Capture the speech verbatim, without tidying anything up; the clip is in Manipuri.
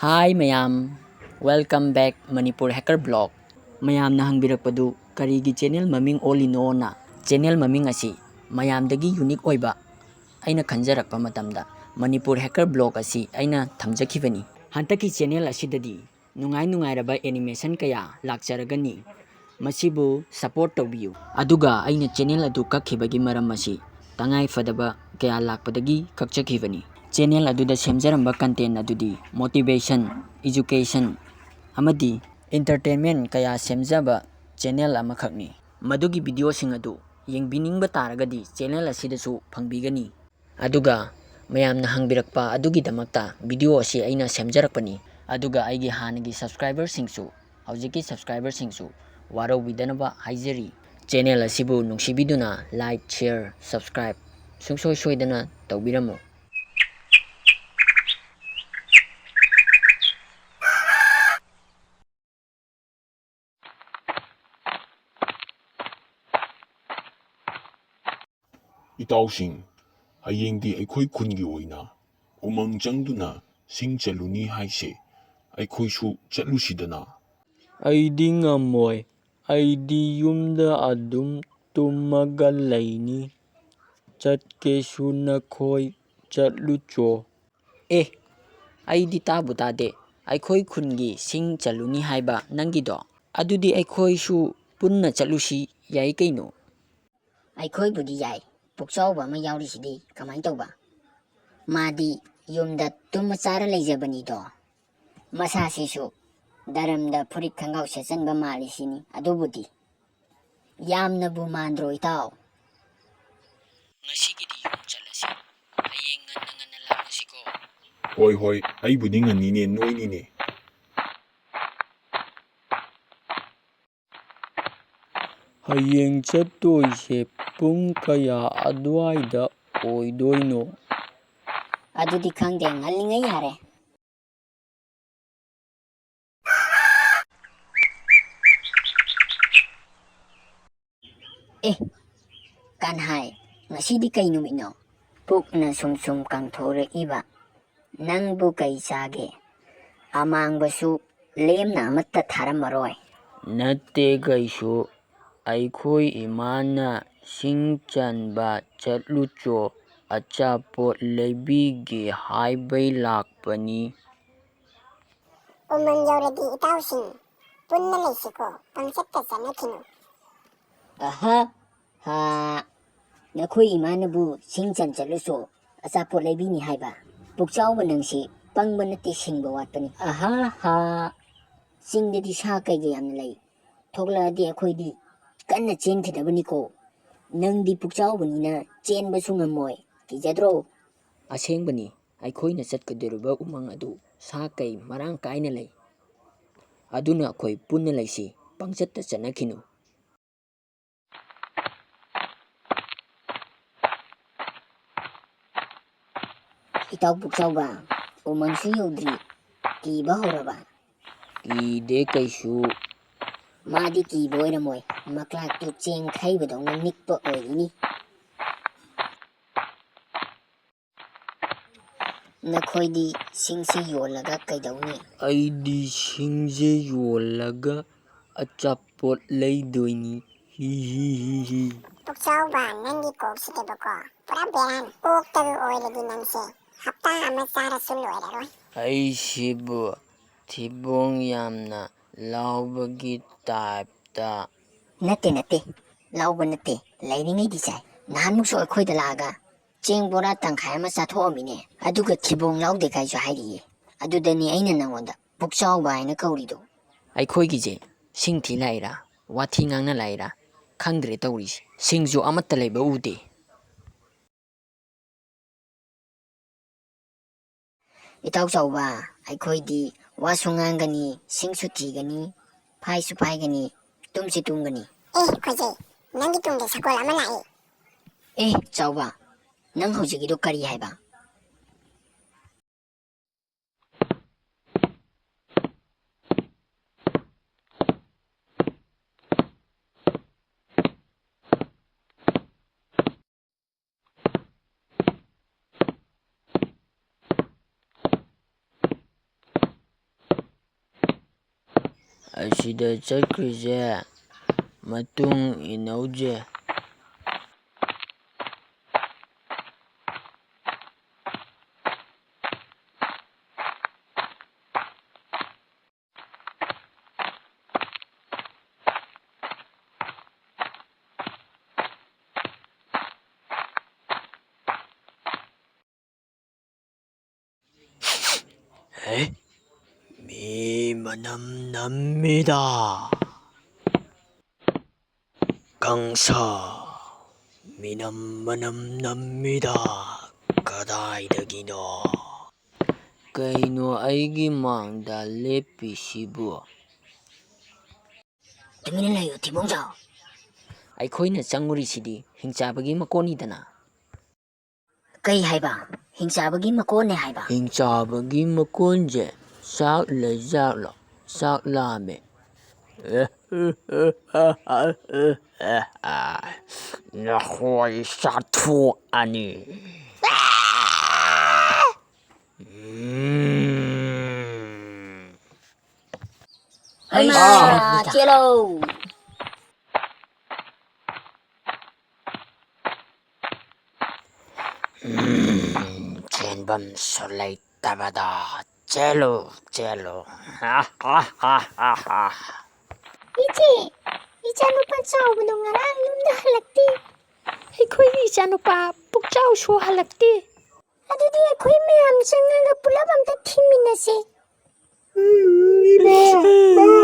Hi ꯃꯌꯥꯝ, welcome back Manipur Hacker Blog. ꯃꯌꯥꯝꯅ ꯍꯪꯕꯤꯔꯛꯄꯗꯨ ꯀꯔꯤꯒꯤ channel ꯃꯃꯤꯡ ꯑꯣꯜꯂꯤꯅꯣꯅ? Channel ꯃꯃꯤꯡ ꯑꯁꯤ ꯃꯌꯥꯝꯗꯒꯤ unique ꯑꯣꯏꯕ ꯑꯩꯅ ꯈꯟꯖꯔꯛꯄ ꯃꯇꯝꯗ Manipur Hacker Blog ꯑꯁꯤ ꯑꯩꯅ ꯊꯝꯖꯈꯤꯕꯅꯤ꯫ ꯍꯟꯗꯛꯀꯤ channel ꯑꯁꯤꯗꯗꯤ ꯅꯨꯡꯉꯥꯏ ꯅꯨꯡꯉꯥꯏꯔꯕ animation ꯀꯌꯥ ꯂꯥꯛꯆꯔꯒꯅꯤ꯫ ꯃꯁꯤꯕꯨ support ꯇꯧꯕꯤꯌꯨ꯫ ꯑꯗꯨꯒ ꯑꯩꯅ channel ꯑꯗꯨ ꯀꯛꯈꯤꯕꯒꯤ ꯃꯔꯝ ꯑꯁꯤ ꯇꯉꯥꯏ ꯐꯗꯕ ꯀꯌꯥ ꯂꯥꯛꯄꯗꯒꯤ ꯀꯛꯆꯈꯤꯕꯅꯤ꯫ Channel ꯑꯗꯨꯗ ꯁꯦꯝꯖꯔꯝꯕ content ꯑꯗꯨꯗꯤ motivation, education ꯑꯃꯗꯤ entertainment ꯀꯌꯥ ꯁꯦꯝꯖꯕ channel ꯑꯃꯈꯛꯅꯤ꯫ ꯃꯗꯨꯒꯤ videoꯁꯤꯡ ꯑꯗꯨ ꯌꯦꯡꯕꯤꯅꯤꯡꯕ ꯇꯥꯔꯒꯗꯤ channel ꯑꯁꯤꯗꯁꯨ ꯐꯪꯕꯤꯒꯅꯤ꯫ ꯑꯗꯨꯒ ꯃꯌꯥꯝꯅ ꯍꯪꯕꯤꯔꯛꯄ ꯑꯗꯨꯒꯤꯗꯃꯛꯇ video ꯑꯁꯤ ꯑꯩꯅ ꯁꯦꯝꯖꯔꯛꯄꯅꯤ꯫ ꯑꯗꯨꯒ ꯑꯩꯒꯤ ꯍꯥꯟꯅꯒꯤ subscriberꯁꯤꯡꯁꯨ, ꯍꯧꯖꯤꯛꯀꯤ subscriberꯁꯤꯡꯁꯨ ꯋꯥꯔꯧꯕꯤꯗꯅꯕ ꯍꯥꯏꯖꯔꯤ꯫ Channel ꯑꯁꯤꯕꯨ ꯅꯨꯡꯁꯤꯕꯤꯗꯨꯅ like, share, subscribe ꯁꯨꯡꯁꯣꯏ ꯁꯣꯏꯗꯅ ꯇꯧꯕꯤꯔꯝꯃꯨ꯫ ꯏꯇꯥꯎꯁꯤꯡ, ꯍꯌꯦꯡꯗꯤ ꯑꯩꯈꯣꯏ ꯈꯨꯟꯒꯤ ꯑꯣꯏꯅ ꯎꯃꯪ ꯆꯪꯗꯨꯅ ꯁꯤꯡ ꯆꯜꯂꯨꯅꯤ ꯍꯥꯏꯁꯦ, ꯑꯩꯈꯣꯏꯁꯨ ꯆꯠꯂꯨꯁꯤꯗꯅ꯫ ꯑꯩꯗꯤ ꯉꯝꯃꯣꯏ꯫ ꯑꯩꯗꯤ ꯌꯨꯝꯗ ꯑꯗꯨꯝ ꯇꯨꯝꯃꯒ ꯂꯩꯅꯤ꯫ ꯆꯠꯀꯦꯁꯨ ꯅꯈꯣꯏ ꯆꯠꯂꯨꯆꯣ꯫ ꯑꯦ, ꯑꯩꯗꯤ ꯇꯥꯕꯨ ꯇꯥꯗꯦ꯫ ꯑꯩꯈꯣꯏ ꯈꯨꯟꯒꯤ ꯁꯤꯡ ꯆꯜꯂꯨꯅꯤ ꯍꯥꯏꯕ ꯅꯪꯒꯤꯗꯣ? ꯑꯗꯨꯗꯤ ꯑꯩꯈꯣꯏꯁꯨ ꯄꯨꯟꯅ ꯆꯠꯂꯨꯁꯤ ꯌꯥꯏ ꯀꯩꯅꯣ꯫ ꯑꯩꯈꯣꯏꯕꯨꯗꯤ ꯌꯥꯏ, ꯄꯨꯛꯆꯥꯎꯕ ꯑꯃ ꯌꯥꯎꯔꯤꯁꯤꯗꯤ ꯀꯃꯥꯏ ꯇꯧꯕ? ꯃꯥꯗꯤ ꯌꯨꯝꯗ ꯇꯨꯝꯃ ꯆꯥꯔ ꯂꯩꯖꯕꯅꯤꯗꯣ꯫ ꯃꯁꯥꯁꯤꯁꯨ ꯗꯔꯝꯗ ꯐꯨꯔꯤꯠ ꯈꯪꯒꯥꯎ ꯁꯦꯠꯆꯟꯕ ꯃꯥꯜꯂꯤꯁꯤꯅꯤ꯫ ꯑꯗꯨꯕꯨꯗꯤ ꯌꯥꯝꯅꯕꯨ ꯃꯥꯟꯗ꯭ꯔꯣ ꯏꯇꯥꯎ? ꯉꯁꯤꯒꯤꯗꯤ ꯌꯨꯝ ꯆꯠꯂꯁꯤ꯫ ꯍꯌꯦꯡ ꯉꯟꯅ ꯉꯟꯅ ꯂꯥꯛꯂꯁꯤꯀꯣ꯫ ꯍꯣꯏ ꯍꯣꯏ, ꯑꯩꯕꯨꯗꯤ ꯉꯟꯅꯤꯅꯦ, ꯅꯣꯏꯅꯤꯅꯦ꯫ ꯍꯌꯦꯡ ꯆꯠꯇꯣꯏꯁꯦ ꯄꯨꯡ ꯀꯌꯥ ꯑꯗꯨꯋꯥꯏꯗ ꯑꯣꯏꯗꯣꯏꯅꯣ? ꯑꯗꯨꯗꯤ ꯈꯪꯗꯦ, ꯉꯜꯂꯤꯉꯩ ꯌꯥꯔꯦ꯫ ꯑꯦ, ꯀꯟꯍꯥꯏ, ꯉꯁꯤꯗꯤ ꯀꯩ ꯅꯨꯃꯤꯠꯅꯣ? ꯄꯨꯛꯅ ꯁꯨꯝ ꯁꯨꯝ ꯀꯪꯊꯣꯔꯛꯏꯕ꯫ ꯅꯪꯕꯨ ꯀꯩ ꯆꯥꯒꯦ? ꯑꯃꯥꯡꯕꯁꯨ ꯂꯦꯝꯅ ꯑꯃꯠꯇ ꯊꯥꯔꯝꯃꯔꯣꯏ꯫ ꯅꯠꯇꯦ ꯀꯩꯁꯨ, ꯑꯩꯈꯣꯏ ꯏꯃꯥꯅ ꯁꯤꯡ ꯆꯟꯕ ꯆꯠꯂꯨꯆꯣ, ꯑꯆꯥꯄꯣꯠ ꯂꯩꯕꯤꯒꯦ ꯍꯥꯏꯕꯩ ꯂꯥꯛꯄꯅꯤ꯫ ꯎꯃꯪ ꯌꯧꯔꯗꯤ ꯏꯇꯥꯎꯁꯤꯡ ꯄꯨꯟꯅ ꯂꯩꯁꯤꯀꯣ, ꯄꯪꯆꯠꯇ ꯆꯠꯅꯈꯤꯅꯨ꯫ ꯑꯍꯥ, ꯍꯥ, ꯅꯈꯣꯏ ꯏꯃꯥꯅꯕꯨ ꯁꯤꯡ ꯆꯟ ꯆꯠꯂꯨꯆꯣ, ꯑꯆꯥꯄꯣꯠ ꯂꯩꯕꯤꯅꯤ ꯍꯥꯏꯕ? ꯄꯨꯛꯆꯥꯎꯕ ꯅꯪꯁꯤ ꯄꯪꯕ ꯅꯠꯇꯦ, ꯁꯤꯡꯕ ꯋꯥꯠꯄꯅꯤ꯫ ꯑꯍꯥ, ꯍꯥ, ꯆꯤꯡꯗꯗꯤ ꯁꯥ ꯀꯩꯒ ꯌꯥꯝꯅ ꯂꯩ, ꯊꯣꯛꯂꯛꯑꯗꯤ ꯑꯩꯈꯣꯏꯗꯤ ꯀꯟꯅ ꯆꯦꯟꯈꯤꯗꯕꯅꯤꯀꯣ꯫ ꯅꯪꯗꯤ ꯄꯨꯛꯆꯥꯎꯕꯅꯤꯅ ꯆꯦꯟꯕꯁꯨ ꯉꯝꯃꯣꯏ, ꯀꯤꯖꯗ꯭ꯔꯣ? ꯑꯁꯦꯡꯕꯅꯤ, ꯑꯩꯈꯣꯏꯅ ꯆꯠꯀꯗꯧꯔꯤꯕ ꯎꯃꯪ ꯑꯗꯨ ꯁꯥ ꯀꯩ ꯃꯔꯥꯡ ꯀꯥꯏꯅ ꯂꯩ꯫ ꯑꯗꯨꯅ ꯑꯩꯈꯣꯏ ꯄꯨꯟꯅ ꯂꯩꯁꯤ, ꯄꯪꯆꯠꯇ ꯆꯠꯅꯈꯤꯅꯨ꯫ ꯏꯇꯥꯎ ꯄꯨꯛꯆꯥꯎꯕ, ꯎꯃꯪꯁꯨ ꯌꯧꯗ꯭ꯔꯤ, ꯀꯤꯕ ꯍꯧꯔꯕ? ꯀꯤꯗꯦ ꯀꯩꯁꯨ꯫ ꯃꯥꯗꯤ ꯀꯤꯕ ꯑꯣꯏꯔꯝꯃꯣꯏ, ꯃꯀ꯭ꯂꯥꯛꯇꯨ ꯆꯦꯡ ꯈꯩꯕꯗꯧꯅ ꯅꯤꯛꯄ ꯑꯣꯏꯔꯤꯅꯤ꯫ ꯅꯈꯣꯏꯗꯤ ꯁꯤꯡꯁꯤ ꯌꯣꯜꯂꯒ ꯀꯩꯗꯧꯅꯤ? ꯑꯩꯗꯤ ꯁꯤꯡꯁꯦ ꯌꯣꯜꯂꯒ ꯑꯆꯥꯄꯣꯠ ꯂꯩꯗꯣꯏꯅꯤ꯫ ꯍꯤ ꯍꯤ ꯍꯤ ꯍꯤ꯫ ꯄꯨꯛꯆꯥꯎꯕ, ꯅꯪꯒꯤ ꯀꯣꯛꯁꯤꯗꯤꯕꯀꯣ, ꯄꯨꯔꯥ ꯕꯦꯔꯥꯅꯤ꯫ ꯑꯣꯛꯇꯒ ꯑꯣꯏꯔꯗꯤ ꯅꯪꯁꯦ ꯍꯞꯇꯥ ꯑꯃ ꯆꯥꯔꯁꯨ ꯂꯣꯏꯔꯔꯣꯏ꯫ ꯑꯩꯁꯤꯕꯨ ꯊꯤꯕꯣꯡ ꯌꯥꯝꯅ ꯂꯥꯎꯕꯒꯤ ꯇꯥꯏꯞꯇ? ꯅꯠꯇꯦ, ꯅꯠꯇꯦ, ꯂꯥꯎꯕ ꯅꯠꯇꯦ, ꯂꯩꯔꯤꯉꯩꯗꯤ ꯆꯥꯏ꯫ ꯅꯍꯥꯟꯃꯨꯛꯁꯨ ꯑꯩꯈꯣꯏꯗ ꯂꯥꯛꯑꯒ ꯆꯦꯡ ꯕꯣꯔꯥ ꯇꯪꯈꯥꯏ ꯑꯃ ꯆꯥꯊꯣꯛꯑꯝꯃꯤꯅꯦ, ꯑꯗꯨꯒ ꯊꯤꯕꯣꯡ ꯂꯥꯎꯗꯦ ꯀꯥꯏꯁꯨ ꯍꯥꯏꯔꯤꯌꯦ꯫ ꯑꯗꯨꯗꯅꯤ ꯑꯩꯅ ꯅꯪꯉꯣꯟꯗ ꯄꯨꯛꯆꯥꯎꯕ ꯍꯥꯏꯅ ꯀꯧꯔꯤꯗꯣ꯫ ꯑꯩꯈꯣꯏꯒꯤꯁꯦ ꯁꯤꯡ ꯊꯤ ꯂꯥꯛꯏꯔꯥ, ꯋꯥꯊꯤ ꯉꯥꯡꯅ ꯂꯥꯛꯏꯔꯥ, ꯈꯪꯗ꯭ꯔꯦ ꯇꯧꯔꯤꯁꯦ꯫ ꯁꯤꯡꯁꯨ ꯑꯃꯠꯇ ꯂꯩꯕ ꯎꯗꯦ꯫ ꯏꯇꯥꯎ ꯆꯥꯎꯕ, ꯑꯩꯈꯣꯏꯗꯤ ꯋꯥꯁꯨ ꯉꯥꯡꯒꯅꯤ, ꯁꯤꯡꯁꯨ ꯊꯤꯒꯅꯤ, ꯐꯥꯏꯁꯨ ꯐꯥꯏꯒꯅꯤ, ꯇꯨꯝꯁꯨ ꯇꯨꯝꯒꯅꯤ꯫ ꯑꯦ ꯈꯣꯏꯖꯩ, ꯅꯪꯒꯤ ꯇꯨꯡꯗ ꯁꯒꯣꯜ ꯑꯃ ꯂꯥꯛꯑꯦ꯫ ꯑꯦ ꯆꯥꯎꯕ, ꯅꯪ ꯍꯧꯖꯤꯛꯀꯤꯗꯣ ꯀꯔꯤ ꯍꯥꯏꯕ? ꯑꯁꯤꯗ ꯆꯠꯈ꯭ꯔꯤꯁꯦ ꯃꯇꯨꯡ ꯏꯟꯅꯧꯁꯦ꯫ ꯑꯦ? ꯃꯤ ꯃꯅꯝ ꯅꯝꯃꯤꯗ꯫ ꯀꯥꯡꯁꯥ, ꯃꯤꯅꯝ ꯃꯅꯝ ꯅꯝꯃꯤꯗ꯫ ꯀꯗꯥꯏꯗꯒꯤꯅꯣ? ꯀꯩꯅꯣ ꯑꯩꯒꯤ ꯃꯥꯡꯗ ꯂꯦꯞꯄꯤꯁꯤꯕꯨ? ꯇꯨꯃꯤꯟꯅ ꯂꯩꯌꯨ, ꯊꯤꯕꯣꯡꯖꯥꯎ꯫ ꯑꯩꯈꯣꯏꯅ ꯆꯪꯉꯨꯔꯤꯁꯤꯗꯤ ꯍꯤꯡꯆꯥꯕꯒꯤ ꯃꯀꯣꯟꯅꯤꯗꯅ꯫ ꯀꯩ ꯍꯥꯏꯕ? ꯍꯤꯡꯆꯥꯕꯒꯤ ꯃꯀꯣꯟꯅꯦ ꯍꯥꯏꯕ? ꯍꯤꯡꯆꯥꯕꯒꯤ ꯃꯀꯣꯟꯁꯦ ꯆꯥꯛ ꯂꯩꯖꯥꯠꯂꯣ? ꯆꯥꯛ ꯂꯥꯝꯃꯦ꯫ ꯅꯈꯣꯏ ꯆꯥꯊꯣꯛꯑꯅꯤ꯫ ꯎꯝ꯫ ꯍꯩꯃꯥ, ꯆꯦꯜꯂꯣ꯫ ꯎꯝ, ꯆꯦꯟꯐꯝꯁꯨ ꯂꯩꯇꯕꯗ ꯆꯦꯜꯂꯨ, ꯆꯦꯜꯂꯨ꯫ ꯏꯆꯦ, ꯏꯆꯥꯅꯨꯄꯥ ꯆꯥꯎꯕꯗꯣ ꯉꯔꯥꯡ ꯌꯨꯝꯗ ꯍꯜꯂꯛꯇꯦ꯫ ꯑꯩꯈꯣꯏꯒꯤ ꯏꯆꯥꯅꯨꯄꯥ ꯄꯨꯛꯆꯥꯎꯁꯨ ꯍꯜꯂꯛꯇꯦ꯫ ꯑꯗꯨꯗꯤ ꯑꯩꯈꯣꯏ ꯃꯌꯥꯝ ꯆꯪꯉꯒ ꯄꯨꯂꯞ ꯑꯝꯇ ꯊꯤꯃꯤꯟꯅꯁꯦ꯫ ꯎꯝ, ꯏꯃꯥ, ꯏꯃꯥ꯫